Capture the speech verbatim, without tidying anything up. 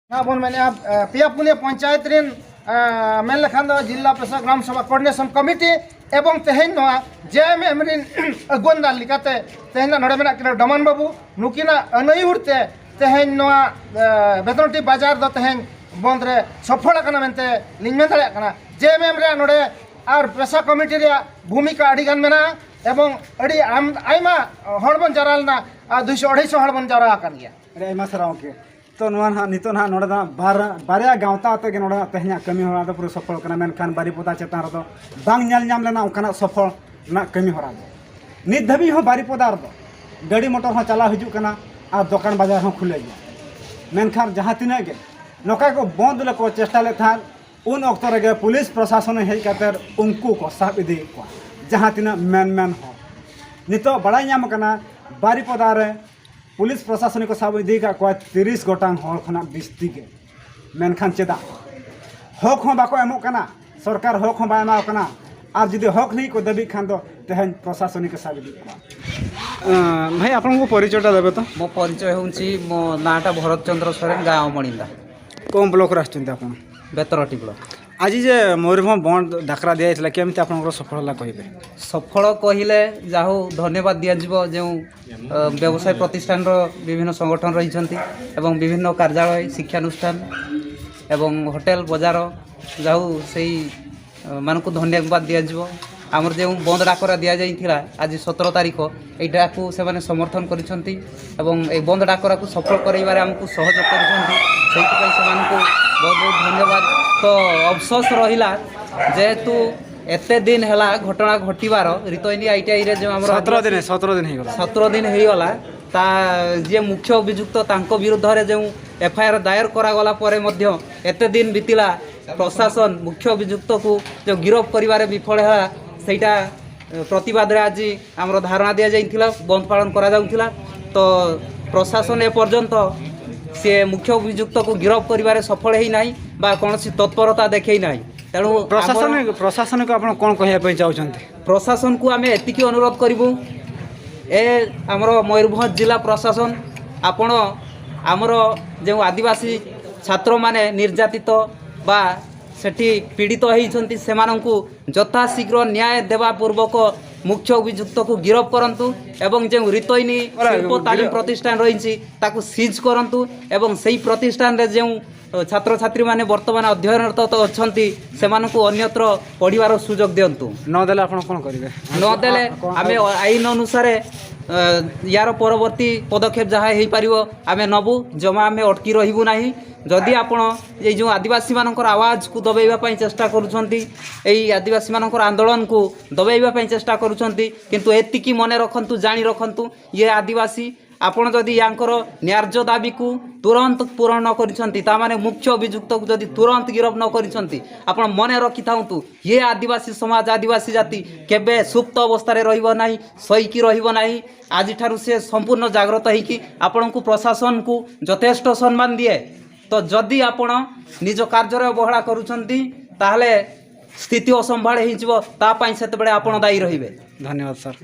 ᱱᱟᱦᱟᱜ ᱵᱚᱱ ᱢᱮᱱᱮᱫᱼᱟ, ᱮ, ᱯᱮᱭᱟ ᱯᱩᱱᱭᱟᱹ ᱯᱚᱧᱪᱟᱭᱮᱛ ᱨᱮᱱ, ᱮ, ᱢᱮᱱ ᱞᱮᱠᱷᱟᱱ ᱫᱚ ᱡᱤᱞᱟ ᱯᱨᱚᱥᱟᱥᱚᱱ ᱜᱨᱟᱢ ᱥᱚᱵᱷᱟ ᱠᱳᱚᱨᱰᱤᱱᱮᱥᱚᱱ ᱠᱚᱢᱤᱴᱤ ᱮᱵᱚᱝ ᱛᱮᱦᱮᱧ ᱱᱚᱣᱟ ᱡᱮ ᱮᱢ ᱮᱢ ᱨᱮᱱ ᱟᱹᱜᱩᱣᱟᱹᱱ ᱫᱟᱨ ᱞᱮᱠᱟᱛᱮ ᱛᱮᱦᱮᱧ ᱫᱚ ᱱᱚᱰᱮ ᱢᱮᱱᱟᱜ ᱠᱤᱱᱟ ᱰᱚᱢᱟᱱ ᱵᱟᱹᱵᱩ, ᱱᱩᱠᱤᱱᱟᱜ ᱟᱹᱱᱟᱹᱭᱩᱨ ᱛᱮ ᱛᱮᱦᱮᱧ ᱱᱚᱣᱟ, ᱮ, ᱵᱮᱛᱱᱚᱴᱤ ᱵᱟᱡᱟᱨ ᱫᱚ ᱛᱮᱦᱮᱧ ᱵᱚᱱᱫ ᱨᱮ ᱥᱚᱯᱷᱚᱞ ᱟᱠᱟᱱᱟ ᱢᱮᱱᱛᱮ ᱞᱤᱧ ᱢᱮᱱ ᱫᱟᱲᱮᱭᱟᱜ ᱠᱟᱱᱟ᱾ ᱡᱮ ᱮᱢ ᱮᱢ ᱨᱮᱭᱟᱜ ᱱᱚᱰᱮ ᱟᱨ ᱯᱮᱥᱟ ᱠᱚᱢᱤᱴᱤ ᱨᱮᱭᱟᱜ ᱵᱷᱩᱢᱤᱠᱟ ᱟᱹᱰᱤ ᱜᱟᱱ ᱢᱮᱱᱟᱜᱼᱟ ᱮᱵᱚᱝ ᱟᱹᱰᱤ ᱟᱢ-, ᱟᱭᱢᱟ ᱦᱚᱲ ᱵᱚᱱ ᱡᱟᱣᱨᱟ ᱞᱮᱱᱟ, ᱟᱨ ᱫᱩᱭᱥᱚ ᱟᱹᱲᱟᱹᱭᱥᱚ ᱦᱚᱲ ᱵᱚᱱ ᱡᱟᱣᱨᱟ ᱟᱠᱟᱱ ᱜᱮᱭᱟ᱾ ᱟᱹᱰᱤ ᱟᱭᱢᱟ ᱥᱟᱨᱦᱟᱣ ᱜᱚᱢᱠᱮ᱾ ᱛᱚ ᱱᱚᱣᱟ ᱱᱟᱦᱟᱜ ᱱᱤᱛᱚᱜ ᱱᱟᱦᱟᱜ ᱱᱚᱰᱮ ᱫᱚ ᱱᱟᱦᱟᱜ ᱵᱟᱨ-, ᱵᱟᱨᱭᱟ ᱜᱟᱶᱛᱟ ᱟᱛᱮ ᱜᱮ ᱱᱚᱰᱮ ᱱᱟᱦᱟᱜ ᱛᱮᱦᱮᱧᱟᱜ ᱠᱟᱹᱢᱤ ᱦᱚᱨᱟ ᱫᱚ ᱯᱩᱨᱟᱹ ᱥᱚᱯᱷᱚᱞ ᱠᱟᱱᱟ, ᱢᱮᱱᱠᱷᱟᱱ ᱵᱟᱨᱤᱯᱚᱫᱟ ᱪᱮᱛᱟᱱ ᱨᱮᱫᱚ ᱵᱟᱝ ᱧᱮᱞ ᱧᱟᱢ ᱞᱮᱱᱟ ᱚᱱᱠᱟᱱᱟᱜ ᱥᱚᱯᱷᱚᱞ ᱨᱮᱱᱟᱜ ᱠᱟᱹᱢᱤ ᱦᱚᱨᱟ ᱫᱚ᱾ ᱱᱤᱛ ᱫᱷᱟᱹᱵᱤᱡ ᱦᱚᱸ ᱵᱟᱨᱤᱯᱚᱫᱟ ᱨᱮᱫᱚ ᱜᱟᱹᱰᱤ ᱢᱚᱴᱚᱨ ᱦᱚᱸ ᱪᱟᱞᱟᱣ ᱦᱤᱡᱩᱜ ᱠᱟᱱᱟ ᱟᱨ ᱫᱚᱠᱟᱱ ᱵᱟᱡᱟᱨ ᱦᱚᱸ ᱠᱷᱩᱞᱟᱹᱣ ᱜᱮᱭᱟ, ᱢᱮᱱᱠᱷᱟᱱ ᱡᱟᱦᱟᱸ ᱛᱤᱱᱟᱹᱜ ᱜᱮ ᱱᱚᱝᱠᱟ ᱠᱚ ᱵᱚᱱᱫ ᱞᱮᱠᱚ ᱪᱮᱥᱴᱟ ᱞᱮᱫ ᱛᱟᱦᱮᱸᱫ, ᱩᱱ ᱚᱠᱛᱚ ᱨᱮᱜᱮ ᱯᱩᱞᱤᱥ ᱯᱨᱚᱥᱟᱥᱚᱱ ᱦᱮᱡ ᱠᱟᱛᱮ ᱩᱱᱠᱩ ᱠᱚ ᱥᱟᱵ ᱤᱫᱤᱭᱮᱫ ᱠᱚᱣᱟ, ᱡᱟᱦᱟᱸ ᱛᱤᱱᱟᱹᱜ ᱢᱮᱱ ᱢᱮᱱ ᱦᱚᱲ᱾ ᱱᱤᱛᱚᱜ ᱵᱟᱲᱟᱭ ᱧᱟᱢ ᱟᱠᱟᱱᱟ ᱵᱟᱨᱤᱯᱚᱫᱟ ᱨᱮ ᱯᱩᱞᱤᱥ ᱯᱨᱚᱥᱟᱥᱚᱱ ᱠᱚ ᱥᱟᱵ ᱤᱫᱤ ᱟᱠᱟᱫ ᱠᱚᱣᱟ ᱛᱤᱨᱤᱥ ᱜᱚᱴᱟᱝ ᱦᱚᱲ ᱠᱷᱚᱱᱟᱜ ᱵᱤᱥᱛᱤ ᱜᱮ᱾ ᱢᱮᱱᱠᱷᱟᱱ ᱪᱮᱫᱟᱜ? ᱦᱚᱠ ᱦᱚᱸ ᱵᱟᱠᱚ ᱮᱢᱚᱜ ᱠᱟᱱᱟ, ᱥᱚᱨᱠᱟᱨ ᱦᱚᱠ ᱦᱚᱸ ᱵᱟᱭ ᱮᱢᱟ ᱠᱚ ᱠᱟᱱᱟ᱾ ᱟᱨ ᱡᱩᱫᱤ ᱦᱚᱠ ᱞᱟᱹᱜᱤᱫ ᱠᱚ ᱫᱟᱹᱵᱤᱜ ᱠᱷᱟᱱ ᱫᱚ ᱛᱮᱦᱮᱧ ᱯᱨᱚᱥᱟᱥᱚᱱᱤᱠ ᱠᱚ ᱥᱟᱵ ᱤᱫᱤᱭᱮᱫ ᱠᱚᱣᱟ᱾ ᱟᱸ, ଭାଇ, ଆପଣଙ୍କୁ ପରିଚୟଟା ଦେବେ ତ? ମୋ ପରିଚୟ ହେଉଛି, ମୋ ନାଁଟା ଭରତ ଚନ୍ଦ୍ର ସୋରେନ, ଗାଁ ଅମଣିନ୍ଦା। କେଉଁ ବ୍ଲକରୁ ଆସୁଛନ୍ତି ଆପଣ? ବେତରଟି ବ୍ଲକ। ଆଜି ଯେ ମୟୂରଭଞ୍ଜ ବନ୍ଦ ଡାକରା ଦିଆଯାଇଥିଲା, କେମିତି ଆପଣଙ୍କର ସଫଳ ହେଲା କହିବେ? ସଫଳ କହିଲେ ଯାହା ହଉ, ଧନ୍ୟବାଦ ଦିଆଯିବ ଯେଉଁ, ଅ, ବ୍ୟବସାୟ ପ୍ରତିଷ୍ଠାନର ବିଭିନ୍ନ ସଂଗଠନ ରହିଛନ୍ତି ଏବଂ ବିଭିନ୍ନ କାର୍ଯ୍ୟାଳୟ, ଶିକ୍ଷାନୁଷ୍ଠାନ ଏବଂ ହୋଟେଲ ବଜାର, ଯାହା ହଉ, ସେଇ, ଅ, ମାନଙ୍କୁ ଧନ୍ୟବାଦ ଦିଆଯିବ। ଆମର ଯେଉଁ ବନ୍ଦ ଡାକରା ଦିଆଯାଇଥିଲା ଆଜି ସତର ତାରିଖ, ଏଇଟାକୁ ସେମାନେ ସମର୍ଥନ କରିଛନ୍ତି ଏବଂ ଏହି ବନ୍ଦ ଡାକରାକୁ ସଫଳ କରାଇବାରେ ଆମକୁ ସହଯୋଗ କରିଛନ୍ତି। ସେଇଥିପାଇଁ ସେମାନଙ୍କୁ ବହୁତ ବହୁତ ଧନ୍ୟବାଦ। ତ ଅଫସୋସ ରହିଲା, ଯେହେତୁ ଏତେ ଦିନ ହେଲା ଘଟଣା ଘଟିବାର, ରିତୋଇନି ଆଇଟିଆଇରେ ଯେଉଁ ଆମର ସତର ଦିନ, ସତର ଦିନ ହେଇଗଲା। ସତର ଦିନ ହେଇଗଲା, ତା ଯିଏ ମୁଖ୍ୟ ଅଭିଯୁକ୍ତ, ତାଙ୍କ ବିରୁଦ୍ଧରେ ଯେଉଁ ଏଫଆଇଆର ଦାୟର କରାଗଲା ପରେ ମଧ୍ୟ ଏତେ ଦିନ ବିତିଲା, ପ୍ରଶାସନ ମୁଖ୍ୟ ଅଭିଯୁକ୍ତକୁ ଯେଉଁ ଗିରଫ କରିବାରେ ବିଫଳ ହେଲା, ସେଇଟା, ଏ, ପ୍ରତିବାଦରେ ଆଜି ଆମର ଧାରଣା ଦିଆଯାଇଥିଲା, ବନ୍ଦ ପାଳନ କରାଯାଉଥିଲା। ତ ପ୍ରଶାସନ ଏପର୍ଯ୍ୟନ୍ତ ସେ ମୁଖ୍ୟ ଅଭିଯୁକ୍ତକୁ ଗିରଫ କରିବାରେ ସଫଳ ହେଇନାହିଁ ବା କୌଣସି ତତ୍ପରତା ଦେଖେଇ ନାହିଁ। ତେଣୁ ପ୍ରଶାସନ, ଆମର ପ୍ରଶାସନକୁ ଆପଣ କ'ଣ କହିବା ପାଇଁ ଚାହୁଁଛନ୍ତି? ପ୍ରଶାସନକୁ ଆମେ ଏତିକି ଅନୁରୋଧ କରିବୁ, ଏ ଆମର ମୟୂରଭଞ୍ଜ ଜିଲ୍ଲା ପ୍ରଶାସନ, ଆପଣ ଆମର ଯେଉଁ ଆଦିବାସୀ ଛାତ୍ରମାନେ ନିର୍ଯାତିତ ବା ସେଠି ପୀଡ଼ିତ ହେଇଛନ୍ତି, ସେମାନଙ୍କୁ ଯଥାଶୀଘ୍ର ନ୍ୟାୟ ଦେବା ପୂର୍ବକ ମୁଖ୍ୟ ଅଭିଯୁକ୍ତକୁ ଗିରଫ କରନ୍ତୁ ଏବଂ ଯେଉଁ ରିତୈନୀ ଶିଳ୍ପ ତାଲିମ ପ୍ରତିଷ୍ଠାନ ରହିଛି, ତାକୁ ସିଜ୍ କରନ୍ତୁ ଏବଂ ସେହି ପ୍ରତିଷ୍ଠାନରେ ଯେଉଁ ଛାତ୍ରଛାତ୍ରୀମାନେ ବର୍ତ୍ତମାନ ଅଧ୍ୟୟନରତ ଅଛନ୍ତି, ସେମାନଙ୍କୁ ଅନ୍ୟତ୍ର ପଢ଼ିବାର ସୁଯୋଗ ଦିଅନ୍ତୁ। ନଦେଲେ ଆପଣ କ'ଣ କରିବେ? ନଦେଲେ ଆମେ ଆଇନ ଅନୁସାରେ, ଅ, ୟାର ପରବର୍ତ୍ତୀ ପଦକ୍ଷେପ ଯାହା ହେଇପାରିବ ଆମେ ନବୁ। ଜମା ଆମେ ଅଟକି ରହିବୁ ନାହିଁ। ଯଦି ଆପଣ ଏଇ ଯେଉଁ ଆଦିବାସୀମାନଙ୍କର ଆୱାଜକୁ ଦବାଇବା ପାଇଁ ଚେଷ୍ଟା କରୁଛନ୍ତି, ଏଇ ଆଦିବାସୀମାନଙ୍କର ଆନ୍ଦୋଳନକୁ ଦବାଇବା ପାଇଁ ଚେଷ୍ଟା କରୁଛନ୍ତି, କିନ୍ତୁ ଏତିକି ମନେ ରଖନ୍ତୁ, ଜାଣି ରଖନ୍ତୁ, ଇଏ ଆଦିବାସୀ। ଆପଣ ଯଦି ୟାଙ୍କର ନ୍ୟାର୍ଯ୍ୟ ଦାବିକୁ ତୁରନ୍ତ ପୂରଣ ନ କରିଛନ୍ତି, ତାମାନେ ମୁଖ୍ୟ ଅଭିଯୁକ୍ତକୁ ଯଦି ତୁରନ୍ତ ଗିରଫ ନ କରିଛନ୍ତି, ଆପଣ ମନେ ରଖିଥାନ୍ତୁ, ଇଏ ଆଦିବାସୀ ସମାଜ, ଆଦିବାସୀ ଜାତି କେବେ ସୁପ୍ତ ଅବସ୍ଥାରେ ରହିବ ନାହିଁ, ଶୋଇକି ରହିବ ନାହିଁ। ଆଜିଠାରୁ ସେ ସମ୍ପୂର୍ଣ୍ଣ ଜାଗ୍ରତ ହେଇକି ଆପଣଙ୍କୁ, ପ୍ରଶାସନକୁ ଯଥେଷ୍ଟ ସମ୍ମାନ ଦିଏ। ତ ଯଦି ଆପଣ ନିଜ କାର୍ଯ୍ୟରେ ଅବହେଳା କରୁଛନ୍ତି, ତାହେଲେ ସ୍ଥିତି ଅସମ୍ଭାଳ ହେଇଯିବ, ତା ପାଇଁ ସେତେବେଳେ ଆପଣ ଦାୟୀ ରହିବେ। ଧନ୍ୟବାଦ ସାର୍।